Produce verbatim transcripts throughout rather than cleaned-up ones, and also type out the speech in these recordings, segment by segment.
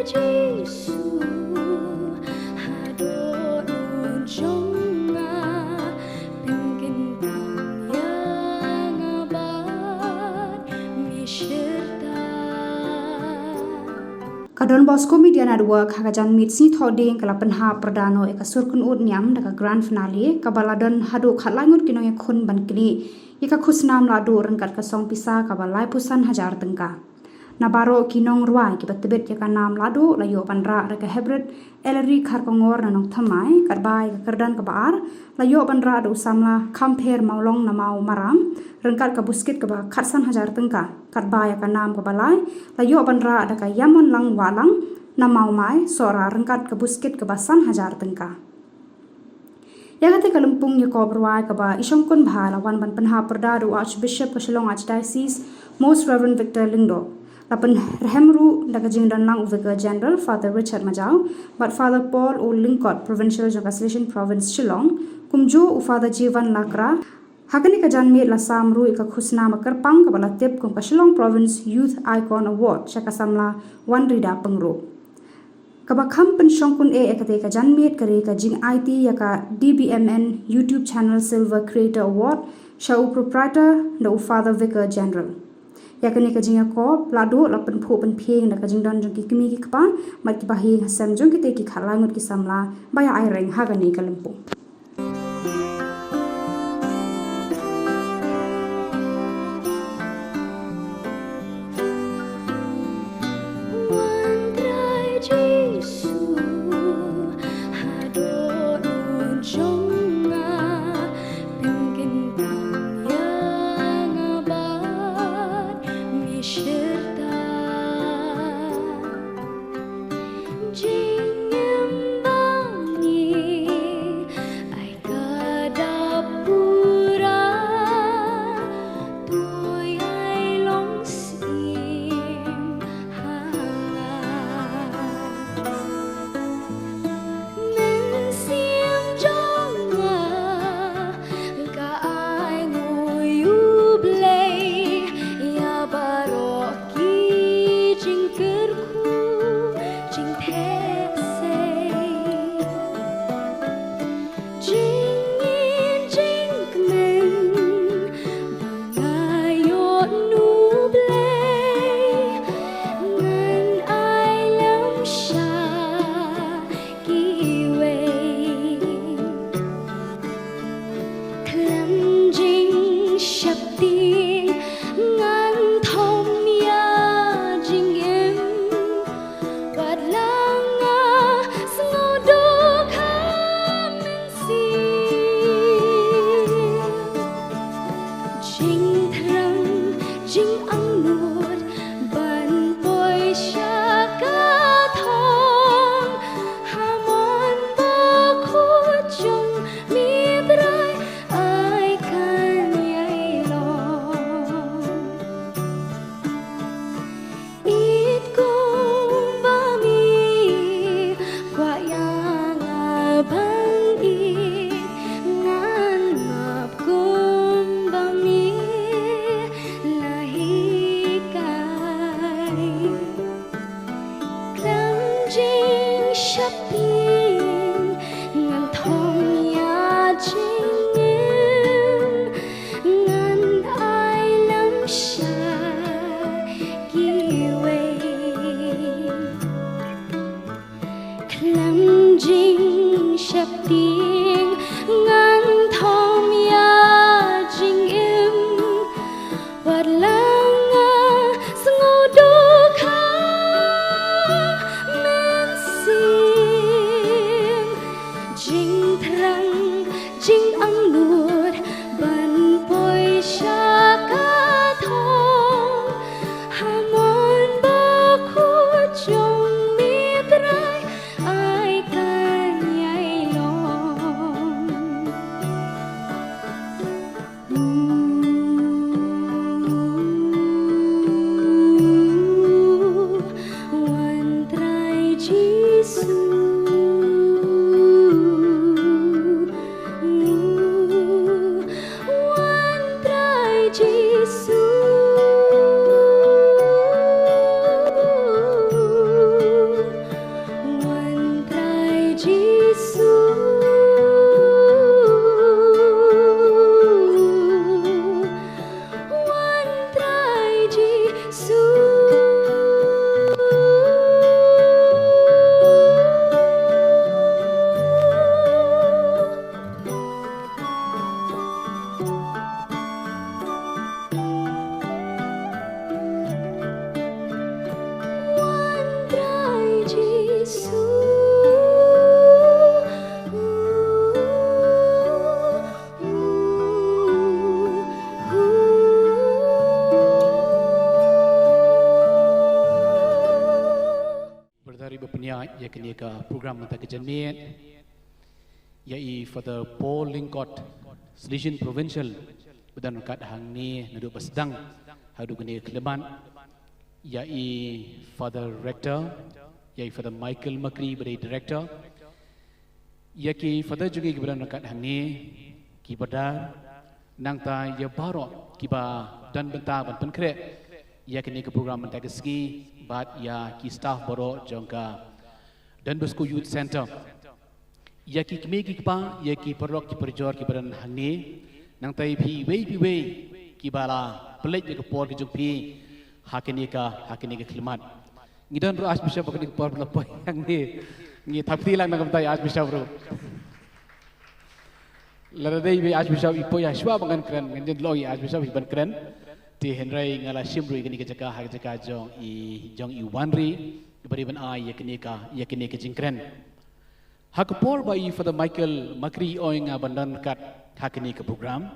Jisu, haduh nun jong nga, pynkyntang ïa nga bad mishyrta. Ka Don Bosco Media Network ha ka janmiet Sngi Thohdieng ka la pynhap pyrda noh ïa ka sur kynnoh niam da ka grand finale kaba la don haduh khatlai ngut ki nongïakhun ban knieh ïa ka khusnam lahduh ryngkat ka song pisa kaba laiphew san hajar tyngka. Na baroh ki nongrwai kiba tbit ïa ka nam lahduh la ïoh ban rah da ka Hybrid Ellery Kharkongor na Nongthymmai, katba ïa ka kyrdan kaba ar la ïoh ban rah da u samla Khampher Mawlong na Mawmaram ryngkat ka buskit kaba khatsan hajar tyngka, katba ïa ka nam kaba lai la ïoh ban rah da ka Ïamonlang Wahlang na Mawmai Sohra ryngkat ka buskit kaba san hajar tyngka. Ïa kata ka lympung ïakob rwai kaba i shongkun bha la wan ban pynhap pyrda da u Archbishop ka Shillong Archdiocese, Most Reverend Victor Lyngdoh. La pynrhem ruh da ka jingdonlang u Vicar General Father Richard Majaw bad Father Paul O Lyngkot, Provincial jong ka Salesian Province Shillong, kumjuh u Father Jivan Lakra. Ha kane ka janmiet la sam ruh ïa ka khusnam kyrpang kaba la tip kum ka Shillong Province Youth Icon Award sha ka samla Wanrida Pyngrope. Kaba kham pynshongkun eh ïa katei ka janmiet ka dei ka jingaiti ïa ka D B M N YouTube Channel Silver Creator Award sha u proprietor da u Father Vicar General. Ïa kane ka jingïakob lahduh la pynphuh pynphieng da ka jingdon jong ki kmie ki kpa bad ki bahaïing hasem jong kitei ki khatlai ngut ki samla ba ïa aireng ha kane ka lympung. Wan Trai Jisu, haduh nun jong nga, pynkyntang ïa nga bad mishyrta. Jingim ba ngi ai ka dap pura, to ïai long syiem ha nga. Mynsiem jong nga ka ainguh ïa U Blei ïa baroh ki jingkyrkhu jingtheh sei. Jingngeit jingkmen ba nga ïoh na U Blei, ngan ai lem sha kiwei. Khlem jingsheptieng ngan thom ïa jingim, wat la nga sngewdukha mynsiem. Jingthrang jingangnud ban poi sha ka thong, ha mon bakhuid jong Me Trai ai kan ïai long. Ïeit kumba Me kwah ïa nga ban ïeit, ngan map kumba Me la hikai. Khlem jingsheptieng ngan thom ïa jingim, ngan ai lem sha kiwei. Khlem jingsheptieng ngan thom ïa jingim, wat la nga sngewdukha mynsiem. Jingthrang jingangnud ban poi sha ka thong, ha mon bakhuid jong Me Trai ai kan ïai long. Wan Trai Jisu, Wan Trai Jisu. Ba pynïaid ïa kane ka program mynta ka janmiet, ïa i Father Paul Lyngkot, Salesian Provincial, ba don ryngkat hangne naduh ba sdang haduh kane ka khyllipmat, ïa i Father Rector, ïa i Father Michael Makri ba dei Director, ïa ki Father jong ngi kiba don ryngkat hangne, ki Brother, nangta ïa baroh kiba don bynta ban pynkhreh ïa kane ka program mynta ka sngi, bad ïa ki staff baroh jong ka Don Bosco Youth Centre, ïa ki kmie ki kpa, ïa ki paralok ki parajor kiba don hangne, nangta ïa phi iwei pa iwei kiba la pynleit ïa ka por ka jong phi ha kane ka, ha kane ka khyllipmat. Ngi don ruh Archbishop ha kane ka por ba la poi hangne. Ngi thap kti lang na ka bynta i Archbishop ruh. Lada dei ba i Archbishop i poi ha shuwa ba ngan kren, ngan ïa long i Archbishop hi ban kren. Te hynrei nga la shim ruh ïa kane ka jaka ha ka jaka jong i, jong i Wanri, ba dei ban ai ïa kane ka, ïa kane ka jingkren. Ha ka por ba i Father Michael Makri u ong ïa nga ban don ryngkat ha kane ka program,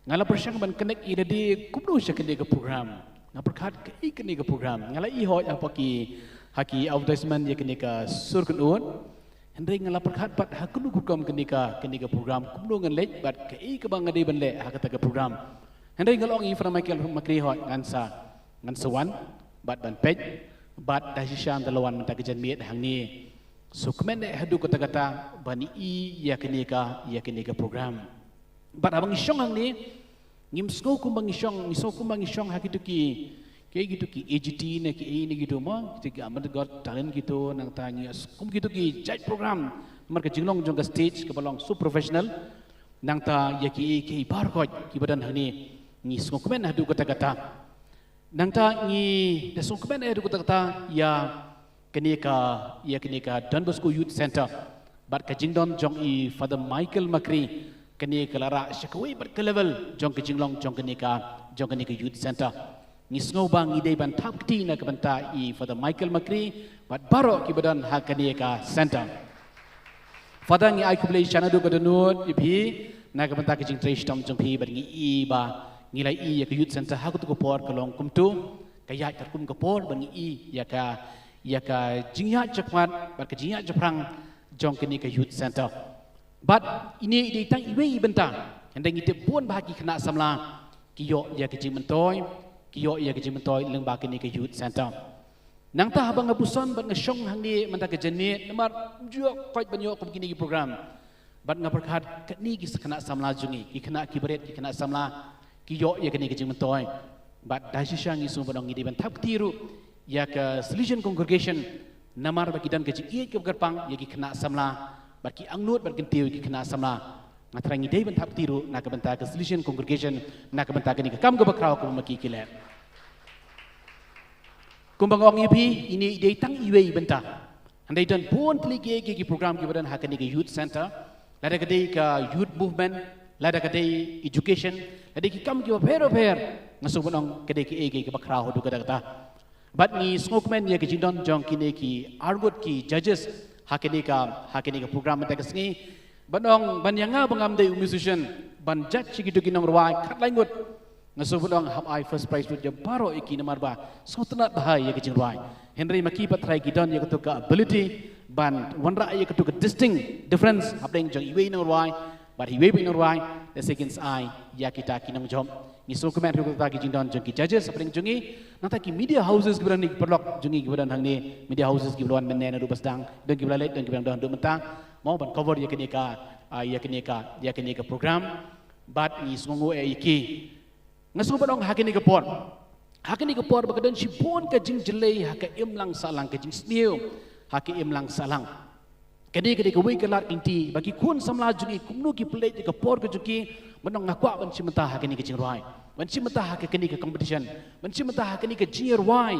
nga la pyrshang ban connect ïa lade kumno sha kane ka program. Nga pyrkhat kaei kane ka program. Nga la ïohi hapoh ki, ha ki advertisement ïa kane ka sur kynhun. Hynrei nga la pyrkhat pat ha kano ka rukom kane ka, kane ka program, kumno ngan leit bad kaei kaba nga dei ban leh ha kata ka program. Hynrei nga la ong ïa i Father Michael Makri, hooid ngan sa, ngan sa wan bad ban peit, bad da shisha ynda la wan mynta ka janmiet hangne, sngewkmen eh haduh katta katta ban ïohi ïa kane ka, ïa kane ka program. Bad haba ngi shong hangne, ngim sngew kumba ngi shong, ngi sngew kumba ngi shong ha kito ki, ki, kito ki A G T ne ki, ne kito mo, kito ki Amadeus Got Talent kito, nangta ngi sngew kum kito ki judge program, namar ka jinglong jong ka stage kaba long so professional, nangta ïa ki, ki baroh kiba don hangne, ngi sngewkmen haduh katta katta. Nangta ngi da sngewkmen eh haduh katta katta ïa kane ka, ïa kane ka Don Bosco Youth Centre bad ka jingdon jong i Father Michael Makri, kane ka la rah sha kawei pat ka level jong ka jinglong jong kane ka, jong kane ka Youth Centre. Ngi sngew ba ngi dei ban thap kti na ka bynta i Father Michael Makri bad baroh kiba don ha kane ka centre. Father, ngi ai khublei shano haduh ka dohnud ïa phi na ka bynta ka jingtrei shitom jong phi, bad ngi i ba ngi la i ïa ka Youth Centre ha kato ka por ka long kumto, ka ïaid katkum ka por, bad ngi i ïa ka, ïa ka jingïaid shakhmat bad ka jingïaid shaphrang jong kane ka Youth Centre. Bad ine i dei tang iwei i bynta, hynrei ngi tip bun bah ki khynnah samla ki ïoh ïa ka jingmyntoi, ki ïoh ïa ka jingmyntoi lyngba kane ka Youth Centre. Nangta haba nga puson bad nga shong hangne mynta ka janmiet, namar ym ju ïoh koit ban ïoh kum kine ki program. Bad nga pyrkhat katne ki khynnah samla jong ngi, ki khynnah kiba rit, ki khynnah samla ki ïoh ïa kane ka jingmyntoi. Bad da shisha ngi sngew ban ong ngi dei ban thap kti ruh ïa ka Salesian Congregation, namar ba ki don ka jingïeit kaba kyrpang ïa ki khynnah samla, bad ki angnud bad kyntiew ïa ki khynnah samla. Nga tharai ngi dei ban thap kti ruh na ka bynta ka Salesian Congregation, na ka bynta kane ka kam kaba khraw kaba ma ki ki leh. Kumba nga ong ïa phi, ine i dei tang iwei i bynta. Hynrei don bun tylli kiei kiei ki program kiba don ha kane ka Youth Centre. Lada ka dei ka youth movement, lada ka dei education, lada ki kam kiba pher bapher, nga sngew ban ong ka dei kiei kiei kaba khraw haduh katta katta. Bad ngi sngewkmen ïa ka jingdon jong kine ki arngut ki judges ha kane ka, ha kane ka program mynta ka sngi. Ban ong, ban ïa nga ba ngam dei u musician ban judge ïa kito ki nongrwai khatlai ngut, nga sngew ban ong hap ai first prize lut ïa baroh ïa ki, namar ba sngewtynnat bha ïa ka jingrwai. Hynrei ma ki pat tharai ki don ïa kato ka ability ban wanrah ïa kato ka distinct difference hapdeng jong iwei i nongrwai bad iwei i nongrwai, lehse kin sa ai ïa kita ki nongjop. Ngi sngewkmen ruh ïa kita ki jingdon jong ki judges hapdeng jong ngi, nangta ki media houses kiba don, ki paralok jong ngi kiba don hangne, media houses kiba la wan mynne naduh ba sdang, don kiba la leit, don kiba dang don haduh mynta, mo, ban cover ïa kane ka, ah, ïa kane ka, ïa kane ka program. Bad ngi sngewnguh eh ïa ki. Nga sngew ban ong ha kane ka por, ha kane ka por ba ka don shibun ka jingjyllei ha ka imlang sahlang, ka jingsniew ha ka imlang sahlang. Kane ka dei kawei ka lad ka lynti ba ki khun samla jong ngi kumno ki pynleit ïa ka por ka jong ki, ban ong nga kwah ban shim bynta ha kane ka jingrwai, ban shim bynta ha ka, kane ka competition, ban shim bynta ha kane ka jingïarwai.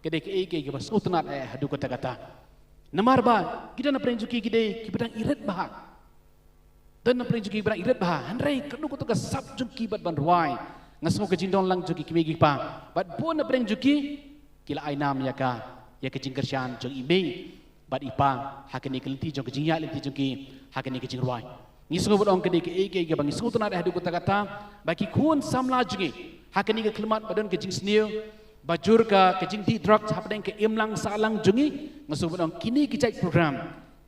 Ka dei kaei kaei kaba sngewtynnat eh haduh katta katta. Namar ba ki don napdeng jong ki ki dei kiba dang irit bha. Don napdeng jong ki kiba dang irit bha, hynrei kano kato ka sap jong ki bad ban rwai. Nga sngew ka jingdon lang jong ki kmie ki kpa bad bun napdeng jong ki, ki la ai nam ïa ka, ïa ka jingkyrshan jong i mei bad i pa ha kane ka lynti jong ka jingïaid lynti jong ki ha kane ka jingrwai. Ngi sngew ban ong ka dei kaei kaei kaba ngi sngewtynnat eh haduh katta katta ba ki khun samla jong ngi ha kane ka khyllipmat ba don ka jingsniew, ba jur ka, ka jingdih drugs hapdeng ka imlang sahlang jong ngi. Nga sngewbha ban ong kine ki jait program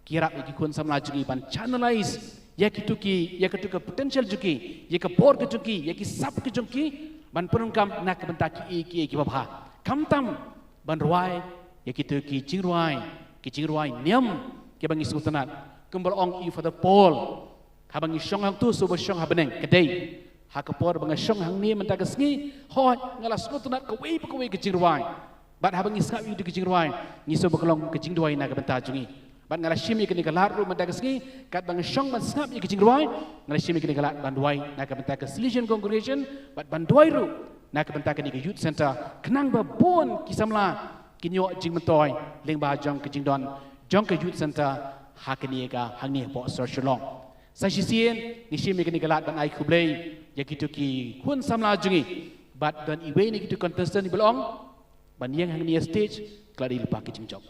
ki ïarap ïa ki khun samla jong ngi ban channelize ïa kito ki, ïa kito ki potential jong ki, ïa ka bor ka jong ki, ïa ki sap ka jong ki, ban pyndonkam na ka bynta kiei kiei kiba bha. Khamtam ban rwai ïa kito ki jingrwai, ki jingrwai niam kiba ngi sngewtynnat. Kumba la ong i Father Paul, haba ngi shong hangto shuh ba shong ha bneng, ka dei ha ka por ba nga shong hangne mynta ka sngi, hooid nga la sngewtynnat kawei pa kawei ka jingrwai. Bad haba ngi sngap ïa kito ki jingrwai, ngi sngewbha ka long ka jingduwai na ka bynta jong ngi. Bad nga la shim ïa kane ka lad ruh mynta ka sngi, katba nga shong ban sngap ïa ki jingrwai, nga la shim ïa kane ka lad ban duwai na ka bynta ka Salesian Congregation, bad ban duwai ruh na ka bynta kane ka Youth Center, khnang ba bun ki samla kin ïoh jingmyntoi lyngba jong ka jingdon jong ka Youth Center ha kane ka, hangne hapoh sor Shillong. Sa shisien ngi shim ïa kane ka lad ban ai khublei ïa kito ki khun samla jong ngi. Bad don iwei na kito contestant ba la ong ban ïeng hangne stage, ka la dei lypa ka jingjop.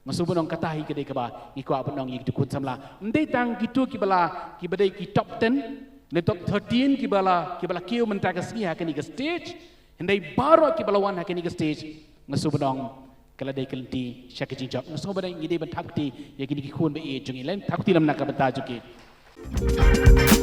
Nga sngewbha ban ong kata hi ka dei kaba ngi kwah ban ong ïa kito khun samla. Ym dei tang kito kiba la, kiba dei ki top ten ne top thirteen kiba la, kiba la kiew mynta ka sngi ha kane ka stage, hynrei baroh kiba la wan ha kane ka stage, nga sngewbha ban ong ka la dei ka lynti sha ka jingjop. Nga sngewbha ban ong ngi dei ban thap kti ïa kine ki khun ba ïeit jong ngi. Leit thap kti lem na ka bynta jong ki.